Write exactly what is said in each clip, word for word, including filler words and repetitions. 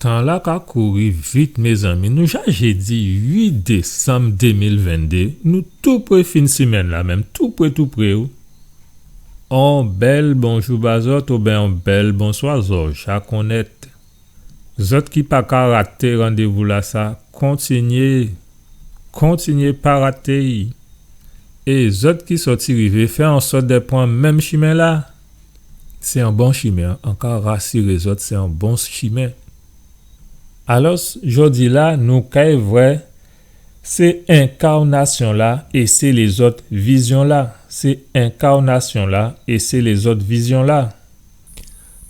Tan-la ka kouri vit, mézanmi. Nou ja jédi uit désanm dé mil venndé. Nou tou pré fin simenn-la, menm tou pré, tou pré, wi. On bèl bonjou ba zòt, oben on bèl bonswa, zòt ja konnèt. Zòt ki pa ka raté randévou-lasa, kontinyé, kontinyé pa raté'y. É zòt ki sòti rivé, fè an sòt dè pran menm chimen-la. Sé on bon chimen, an ka rasiré zòt, sé on bon chimen. Alòs, jòdi-la, nou kay vwè sé enkarnasyon-la é sé lézòt vizyon-la. Sé enkarnasyon-la é sé lézòt vizyon-la.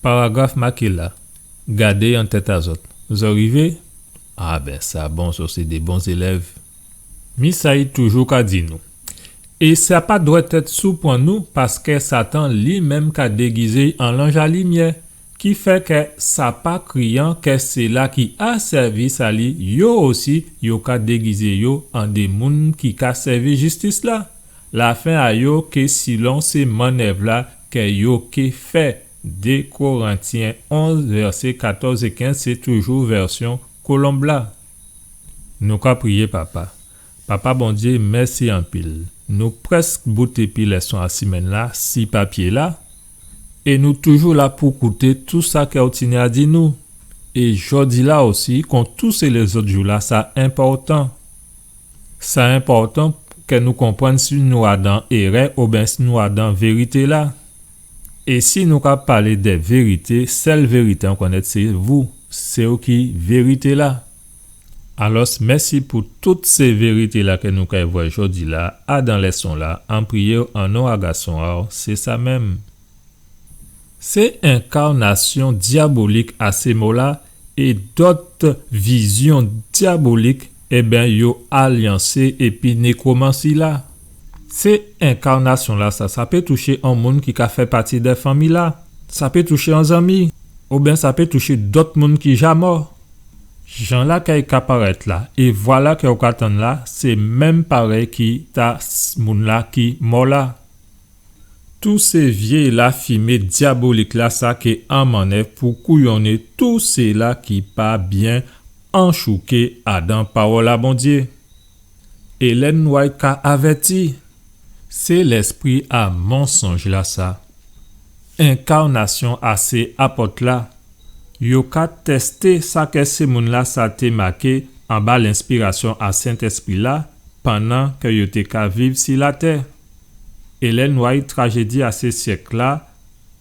Paragraf maké la. Gadé an tèt a zòt. Zò rivé? A ben, sa bon, zò sé dé bon zélèv. Mi sa i toujou ka di nou. É sa pa dwèt èt souprann nou, paskè Satan li menm ka dégizé an lanj a limyè, ki fè kè sa pa kriyan kè séla ki a sèvis a li, yo osi, yo ka dégizé yo an dé moun ki ka sèvi jistis-la. Lafen a yo ké silon sé mannèv-la kè yo ké fè. Dé Korentyen onz, vèsé katòz é kenz, sé toujou vèsyon Kolonb-la. Nou ka priyé, Papa. Papa Bondyé, mèsi anpil. Nou prèsk bout épi lèson a simenn-la, si papyé-la, é nou toujou la pou kouté tou sa kè ou tini a di nou. É jòdi-la osi, kon tou sé lézòt jou-la, sa enpòtan. Sa enpòtan kè nou konprann si nou adan érè oben si nou adan vérité-la. É si nou ka palé dè vérité, sèl vérité an konnèt sé vou, sé ou ki vérité-la. Alòs, mèsi pou tout sé vérité-la kè nou kay vwè jòdi-la, adan lèson-la, an priyé an non a Gason a'w, sé sa menm. Sé enkarnasyon dyabolik a sé mò-la é dòt vizyon dyabolik, ében, yo alyansé épi nékwomansi-la. Sé enkarnasyon-lasa, sa pé touché on moun ki ka fè pati dè fanmi-la, sa pé touché on zanmi, oben sa pé touché dòt moun ki ja mò. Jan lakay ka parèt la, é vwa-la kè ou ka tann la, sé menm parèy ki ta s-, moun-la ki mò la. Tou sé vyé lafimé dyabolik-lasa ké an mannèv pou kouyonné tou séla ki pa byen anchouké adan pawòl a Bondyé. Ellen White ka avèti, sé lèspri a mansonj-lasa, enkarnasyon a sé apòt-la, yo ka tèsté sa kè sé moun-lasa té maké anba lenspirasyon a Sentèspri-la pandan kè yo té ka viv si latè. Ellen White, Trajédi a sé syèk-la,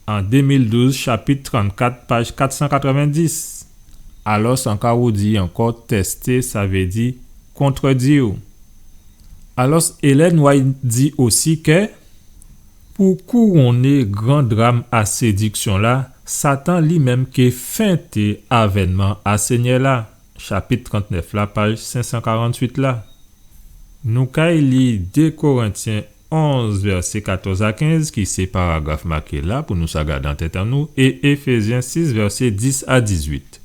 an dé mil douz, chapit trannkat, paj kat san katrèvendis. Alòs, an ka woudi ankò, tèsté, sa vé di kontrèdi. Alòs, Ellen White di osi kè, pou kouwonné gran dram a sédiksyon-la, Satan li menm ké fenté avènman a Sényè-la, chapit trantnèf la, paj senk san karantuit la. Nou kay li dé Korentyen onz, vèsé katòz a kenz, ki sé paragraf maké la pou nou sa gadé an tèt an nou, é Éfézyen sis, vèsé dis a dizuit.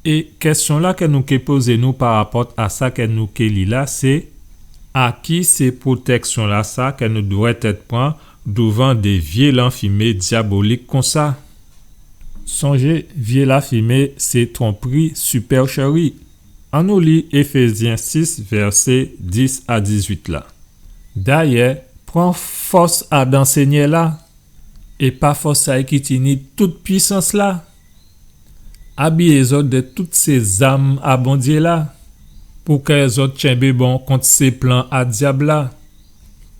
É kèsyon-la kè nou ké pozé nou parapòt a sa kè nou ké li la, sé, a ki sé pwotèksyon-lasa kè nou dwèt èt pran douvan dé vyé lanfimé dyabolik konsa? Sonjé, vyé lafimé sé twonpri, sipèchèri. Annou li Éfézyen sis, vèsé dis a dizuit la. Dayè, pran fòs adan Sényè-la, é pa fòs sa ki tini tout pwisans-la. Abiyé zòt dè tout sé zam a Bondyé-la, pou kè zòt tyenbé bon kont sé plan a dyab-la.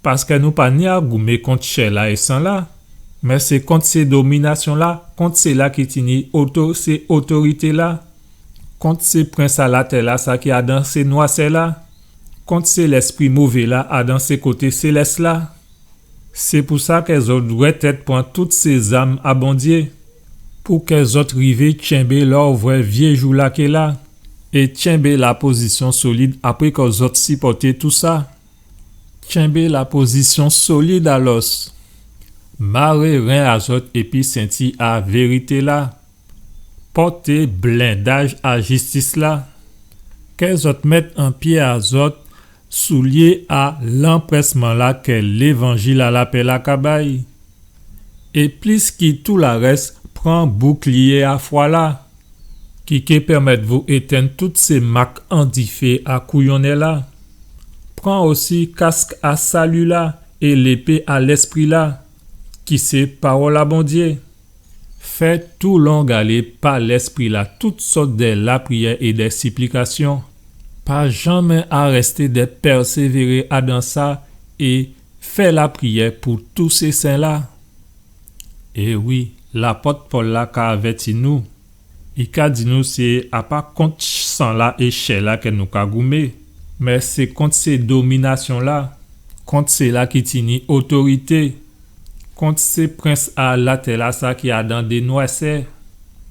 Paskè nou pa ni a goumé kont chè-la é san-la, mé sé kont sé dominasyon-la, kont séla ki tini oto-, sé otorité-la, kont sé prens a latè-la, sa ki adan sé nwasè-la, kont sé lèspri mové-la adan sé koté sélès-la. Sé pou sa kè zòt dwèt èt pran tout sé zam a Bondyé, pou kè zòt rivé tyenbé lò vwè vyé jou-la ké la, é tyenbé lapozisyon solid apré kè zòt sipòté tousa. Tyenbé lapozisyon solid alòs. Maré ren a zòt épi senti a vérité-la. Pòté blendaj a jistis-la. Kè zòt mèt an pyé a zòt soulyé a lanprèsman-la kè lévanjil a lapè-la ka bay. É plis ki tou larès, pran boukliyé a fwa-la. ki ké pèmèt vou étenn tout sé mak an difé a kouyonnè-la. Pran osi kask a sali-la é lépé a Lèspri-la, ki sé pawòl a Bondyé. Fè toulongalé pa Lèspri-la tout sòt dè lapriyè é dè siplikasyon. Pa janmé arèsté dè pèsévéré adan sa é fè lapriyè pou tout sé sen-la. É wi, lapòt Pòl la ka avèti nou. I ka di nou sé a pa kont san-la é chè-la kè nou ka goumé, mé sé kont sé dominasyon-la, kont séla ki tini otorité, kont sé prens a latè-la sa ki adan dé nwasè,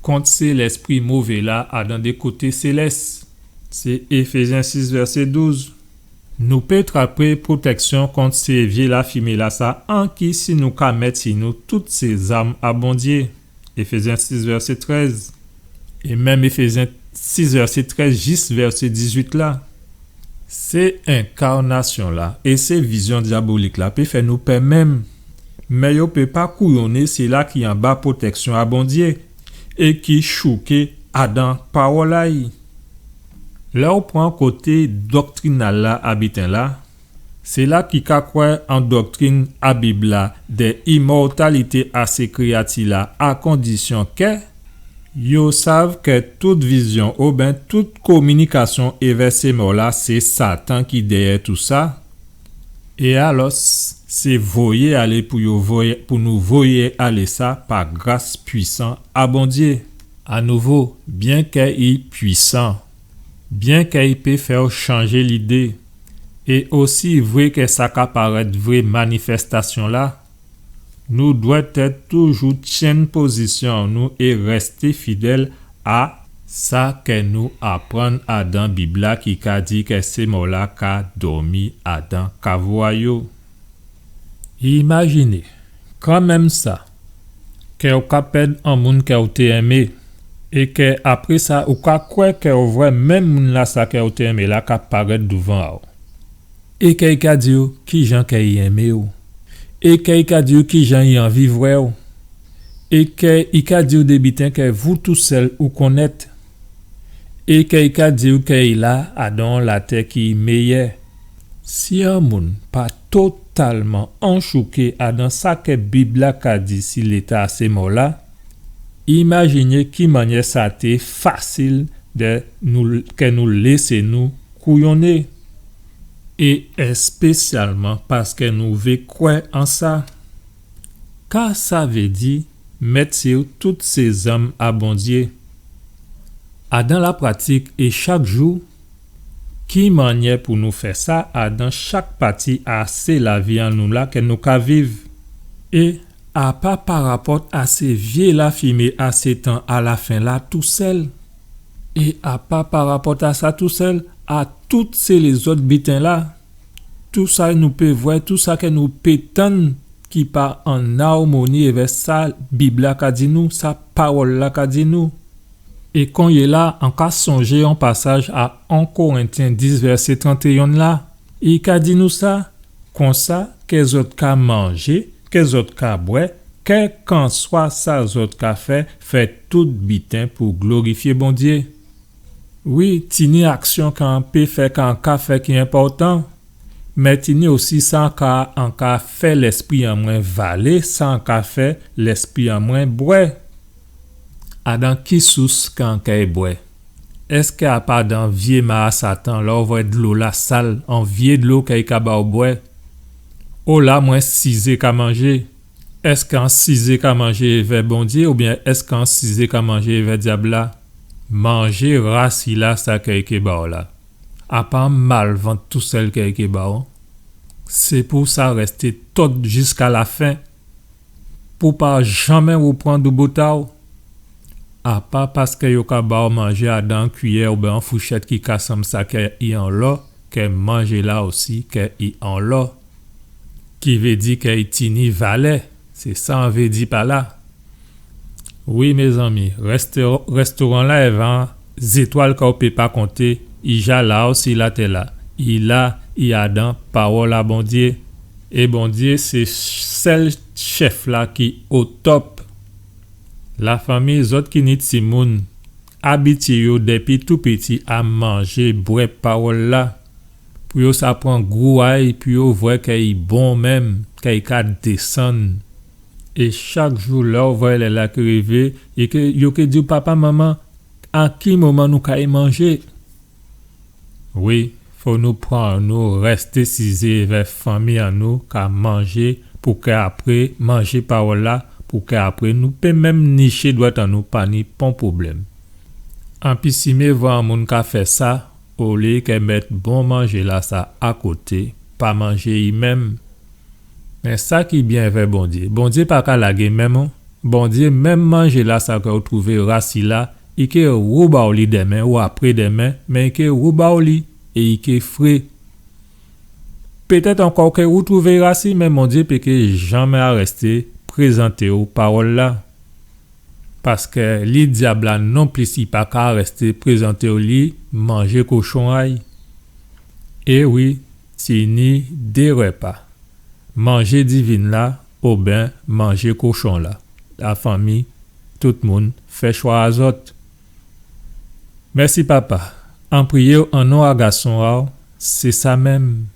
kont sé lèspri mové la adan dé koté sélès. Sé Éfézyen sis vèsé douz. Nou pé trapé pwotèksyon kont sé vyé lafimé-la sa anki si nou ka mèt si nou tout sé zam a Bondyé. Éfézyen sis vèsé trèz. É menm Éfézyen sis vèsé trèz jis vèsé dizuit la. Sé enkarnasyon-la é sé vizyon dyabolik-la pé fè nou pè menm. Mé yo pé pa kouyonné séla ki anba pwotèksyon a Bondyé é ki chouké adan pawòl a'y. Lè ou pran koté doktrinal-la a biten-la, séla ki ka kwè an doktrin a Bib-la dè imòtalité a sé kréyati-la a kondisyon kè yo sav kè tout vizyon oben tout kominikasyon évè sé mò-la sé Satan ki dèyè tousa. É alò, sé voyé alé pou yo voyé, pou nou voyé alé sa pa gras pwisan a Bondyé. Anouvo, byenkè i pwisan, byenkè i pé fè'w chanjé lidé, é osi vré kè sa ka parèt vré manifèstasyon-la, nou dwèt èt toujou tyenn pozisyon an nou é rèsté fidèl a sa kè nou aprann adan Bib-la ki ka di kè sé mò-la ka dòmi adan kavo a yo. Imajiné, kanmenm sa, kè ou ka pèd on moun kè ou té enmé, é kè apré sa ou ka kwè kè ou vwè menm moun-la sa kè ou té enmé la ka parèt douvan a'w. É kè i ka di'w kijan kè i enmé'w. É kè i ka di'w kijan i anvi vwè'w. É kè i ka di'w dé biten kè vou tousèl ou konnèt. É kè i ka di'w kè i la adan on latè ki méyè. Si on moun pa totalman anchouké adan sa kè Bib-la ka di si léta a sé mò-la, imajiné ki mannyè sa té fasil dè nou, kè nou lésé nou kouyonné, é èspésyalman paskè nou vé kwè an sa. Ka sa vé di mèt si tout sé zam a Bondyé? Adan lapratik é chak jou, ki mannyè pou nou fè sa adan chak pati a sé lavi an nou la kè nou ka viv? É a pa parapòt a sé vyé lafimé a sé tan a lafen la tousèl? É a pa parapòt a sa tousèl, a tout sé lézòt biten la? Tousa nou pé vwè, tousa kè nou pé tann ki pa an armoni évè sa Bib-la ka di nou, sa pawòl-la ka di nou. É konyéla, an ka sonjé on pasaj a en Korentyen dis vèsé trantéyen la. I ka di nou sa, konsa, kè zòt ka manjé, kè zòt ka bwè, kèlkanswa sa zòt ka fè, fè tout biten pou glorifyé Bondyé. Wi, tini aksyon k'an pé fè, k'an ka fè ki enpòtan, mé tini osi sa an ka, an ka fè lèspri an mwen valé, sa an ka fè lèspri an mwen bwè. Adan ki sous k'an kay bwè? Èskè a pa dan vyé ma a Satan, lè ou vwè dlo-la sal, on vyé dlo kè i ka ba'w bwè? O la mwen sizé ka manjé? Èskè an sizé ka manjé évè Bondyé oubyen èskè an sizé ka manjé évè dyab-la? Manjé ras-sila sa kè i ké ba'w la. A pa on malvant tousèl kè i ké ba'w. Sé pou sa rèsté tòd jiska lafen. Pou pa janmé ou pran doubout a'w. A pa paskè yo ka ba'w manjé adan on kiyè oubyen on fouchèt ki ka sanm sa kè i an lò, kè manjé-la osi kè i an lò. Ki vé di kè i tini valè. Sé sa an vé di pa la. Wi, mézanmi, rèsto-, rèstoran-la èvè on zétwal kè ou pé pa konté, i ja la osi latè-la. I la, i adan pawòl a Bondyé. É Bondyé sé sèl chèf-la ki o top. Lafanmi, zòt ki ni timoun, abityé yo dépi tou piti a manjé, bwè pawòl-la, pou yo sa pran gou a'y, pou yo vwè kè i bon menm, kè i ka désann. É chak jou, lè ou vwè lè-la ki rivé, é kè yo ké di'w, papa, manman, a ki moman nou kay manjé? Wi, fò nou pran, nou rèsté sizé èvè fanmi an nou ka manjé, pou kè apré, manjé pawòl-la, pou kè apré nou pé menm niché dwèt an nou, pa ni pon pwoblèm. An pisimé vwè an moun ka fè sa, olyé kè mèt bon manjé-lasa akoté, pa manjé i menm. Mé sa ki byen èvè Bondyé, Bondyé pa ka lagé menm, non. Bondyé, menm manjé-lasa kè ou twouvé rasi la, i ké wouba'w li dèmen ou apré dèmen, mé i ké wouba'w li, é i ké fré. Pétèt ankò kè ou twouvé rasi, mé Bondyé pé ké janmé arèsté prézanté'w pawòl-la. Paskè li dyab-la nonplis i pa ka arèsté prézanté'w li manjé kochon a'y. É wi, tini dé rèpa. Manjé divin-la, oben manjé kochon-la. Lafanmi, tout moun, fè chwa a zòt. Mèsi, Papa. An priyé'w an non a gason a'w, sé sa menm.